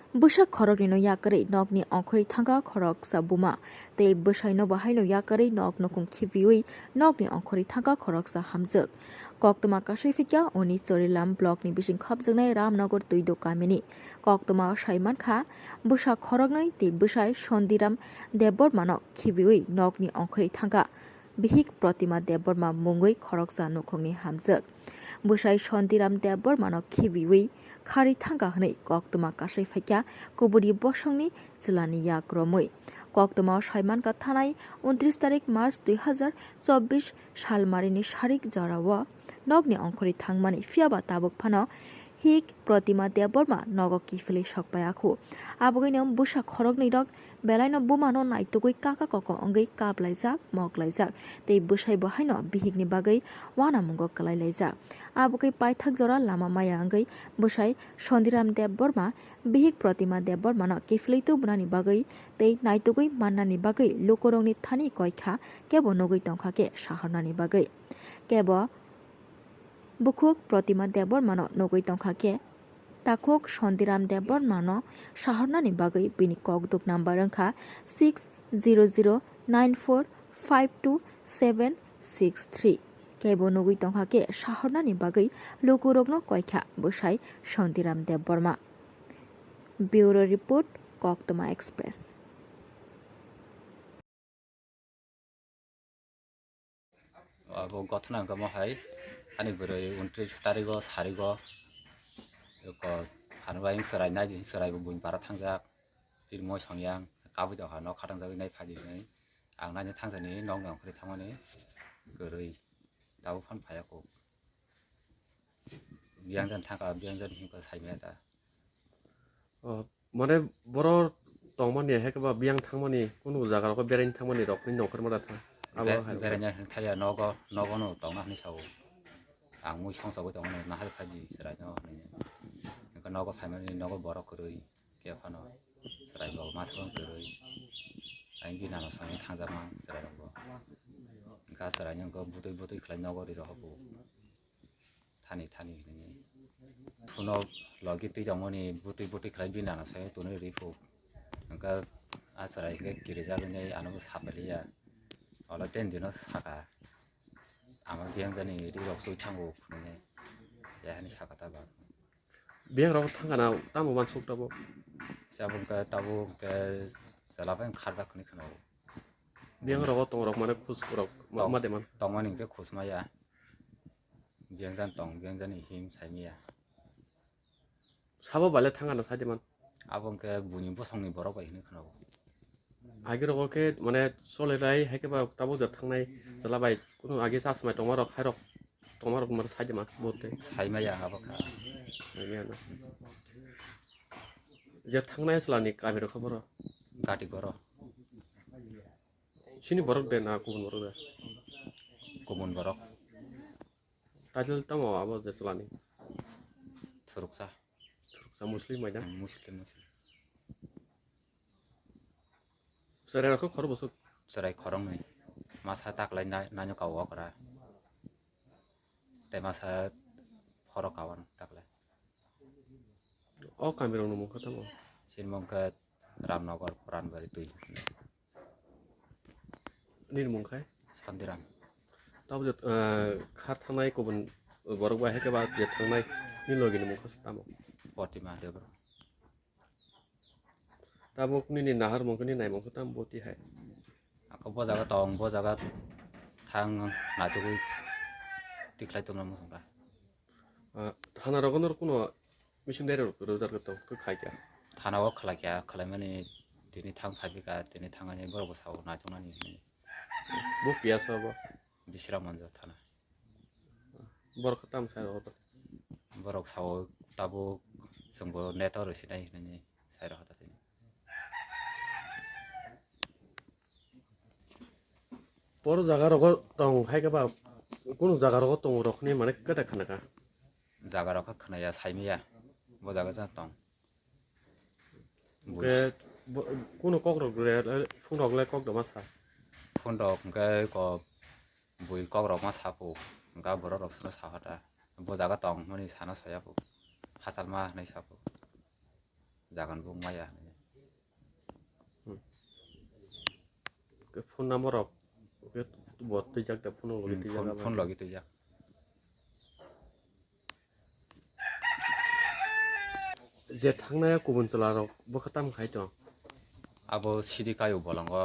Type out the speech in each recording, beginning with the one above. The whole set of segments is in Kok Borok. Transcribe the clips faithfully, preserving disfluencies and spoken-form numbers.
Bwsa khoroknwino yakarwi nokni ongkhorwi thangkha khoroksa buma, tei bwsaino bo haino yakarwi nok nukhung khibiwi nokni ongkhorwi thangkha khoroksa hamjwk. Koktwma kasui phikya oni Chorilam blockni bising khopjaknai Ramnagar Tuido kamini. Koktwmao sai mankha, bwsa khoroknwi tei bwsai Sondiram Debbarmano khibiwi nokni ongkhorwi thangkha. Bihik Protima Debbarma mungwi khoroksa nukhungni hamjwk. Bwsai Sondiram Debbarmano khibiwi kharwi thangkha hwnwi koktwma kasai phaikha kubuni bosongni chwlani yak romwi. Koktwmao sai mankha thanai untris tarik March dui hazar chobbish salmarini sarik jorao nokni ongkhorwi thangmani, phiyaba tabuk phano Hik Protima Debbarma nogo kiphilwi sokpai akhu. Abogwino bwsa khoroknwi rok belaino bumano naitugwi kaka koko wngwi kaplaijak, moklaijak tei bwsai bo haino bihikni bagwi uanamungo kwlailaijak. Abogwi paithak jora lama maya wngwi bwsai Sondiram Debbarma bihik Protima Debbarmano kiphilwi tubunani bagwi tei naitugwi mannani bagwi lukurokni thani koikha kebo nugwi tongkha khe sahornani bagwi. Kebo Bukhuk Protima Debbarmano nugwi tongkha khe, takhuk Sondiram Debbarmano sahornani bagwi bini kokduk number wngkha six zero zero nine four five two seven six three. Kebo nugwi tongkha khe sahornani bagwi lukurokno koikha bwsai Sondiram Debbarma. Bureau Report, Koktwma Express. Abo gothona hwnkha mo hai, ani bwrwi untris tarigo sarigo, ko ano bai chwrai nai, chwrai bo buini bara thangjak, phir moi songyang kabui tongkha nok khatangjagwi nai phaidi hinwi ang naina thangjani nokni ongkhorwi thangmani kwrwi tabuk phano phaiya kok. Biyang jan thangkha, biyang jan hinwi sai maya ta. O, mane borok tongmani, hai khe ba biyang thangmani, kunu jaga rok beraina thangmani rok ni nongkhor mada thang. Abo Be-, hai. Beraina thangya nogo, nogo no tongna hinwi sao. Ang mui song sogwi tongmani, nahar phaidi chwrai no hinwi. Hwnkhe nogo phaimani, nogo borok kwrwi, khe phano chwrai bo masa kwrwi. Ang bini nano songwi thangjama chwrai rok bo. Hwnkhe chwrai no hwnkhe butui butui khlai nogo ri rw bo. Thani thani hinwi. Phuno logi twijangmani butwi butwi khlai bini nano sai tonwi rwi phu. Hwnkhe a chwrai hwnkhe kirijak hinwi ano bo sapailiya. Olo ten dino saka. Ama biyang jani ri rok soi thango hinwi. Yahani saka ta ba. Biyang rok thangkha na tamo uansuk tabuk? Sabo hwnkhe tabuk hwnkhe chwla bai kharjak hinwi khwna o. Biyang rogo tong rok mane khus rok ma, Tong-, ma de man. Tongmani hwnkhe khus maya. Biyang jan tong, biyang jani him sai maya. Sabo bai le thangkha na sai de man. Abo hwnkhe buini bosongni borok bai hinwi khwna o. Agi rogo khe mane chole rai hai khe ba tabuk ja thangnai chwla bai kunu agi chasmai tongma rok hai rok tongma rok mane sai de man bote. Sai maya abo kha. Sai maya no. Je thangnai chwla ni kami rok kha boro. Gati goro. Chini borok de na kubun borok de? Kubun borok. Title tamo abo je chwla ni? Thuruksa. Thuruksa Muslim bai da? Muslim, Muslim. Chwrai rok khe khoro bwswk? Chwrai khoroknwi. Masa taklai na-, naino kao okra. Tei masa khorok kawan taklai. O kami rok ni mung khe tamo? Chini mung khe Ramnagar, Puranbari, Twi. Nini mung khe? Santiram. Tabo je, eh, khar thangnai kubun borok bai hai khe ba je thangnai ni logi ni mung khe tamo? Protima Debra. Tabuk nini naharmung khe nini naimung khe tamo boti hai? Ako bo jaga tong, bo jaga thang naitugwi tikhlai tongna muchung kha. Ah, thana rogo nor kuno missing diary rok rwjak tong khe khai kha? Thana o khlai kha, khlaimani tini thang phai bika, tini thangani borok bo sao naituknani hinwi. Bo piya sa bo? Bisramganj thana. Borok khe tamo sai rw hodo? Borok sao tabuk chwngbo neto rw sinai hinwi sai rw hodo tini. Boro jaga rogo tong hai khe ba kunu jaga rogo tong rok hinwi mane kwta khna kha? Jaga rok khe khna ya, sai maya. Bo jaga ja tong. Hwnkhe bo, kunu kok rok le, phone rok le kok da ma sa? Phone rok hwnkhe ko bui kok rok ma sa phu, hwnkhe borok rok sono sa hota. Bo jaga tong hwnwi sana soya phu. Hachal ma hwnwi sa phu. jagan bo maya. Hmm. Ke phone number rok ke bo twijak da, phone logi Hmm, twijak phone, abo. Phone logi twijak. Je thangnai kubun chwla rok bo khe tam khai tong? Abo sidi kaio bolongo.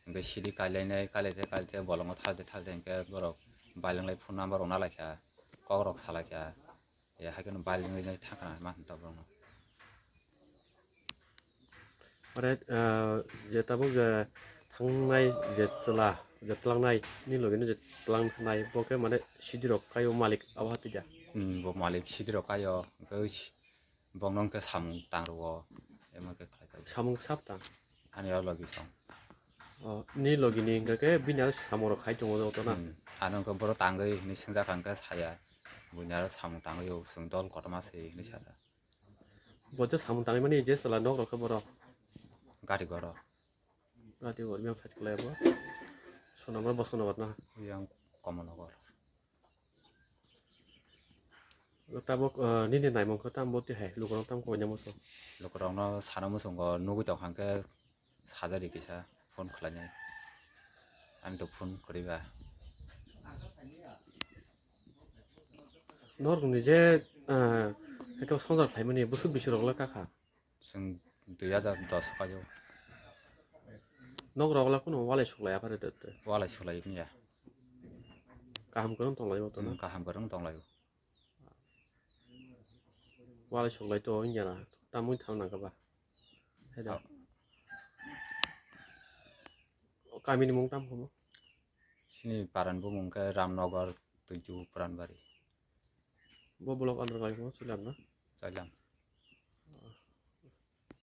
Hingke sidi kailainai, kailai te, kailai te, bolongo thalde, thalde hingke borok bailanglai phone number rok nalaikha, kok rok salaikha. E, hai kheno bailanglai thangkha ma hinta borokno. Mane, ah, je tabuk je thangnai je chwla, je twlangnai, ni logi no je twlang thangnai, bo khe mane sidi rok kaio malik abo hati da? Hmm, bo malik sidi rok kaio, hingke si-, bongno hingke samung tang rwo, emo khe khlai tong. Samung sap tang? Ani o logi song. O, ni logi ni hingke khe bini aro samung rok khai tongo joto na? Hmm, ano hingke boro tangwi hinwi swngjak kha hingke saya, buini aro samung tangwi o chwng dol kotorma se hinwi sa kha. Bo je samung tangwi mani je chwla nok rok khe borok? Gati goro. Gati goro yang side kwlai bo. Sonamra Bosco Nagar na? Yang Kamalnagar. Tabuk, ah, nini naimung khe tamo twi hai lukurok tamo koi namo so? Lukurokno sana muchungo nugwi tong kha hwnkhe sajari kisa phone khlainai. Ani to phone kwrwi ba. Norokni je, ah, eko songjak phaimani bwswk bisi rok le kakha? Chwng dui hajar dos o kaio. Nok rok le kunu walai suklai ya phare de. Walai suklai ya. Kaham kwrwng tong lai o to na? Hmm, kaham kwrwng tong lai o. Walai suklai to wngya na. Tamwi thang nang kha ba. Hai da. Ah. Kami ni mung tam kha mo? Chini paran bumung khe Ramnagar, Tuitu, Puranbari. Bo block under bai mo Chailam na? Chailam.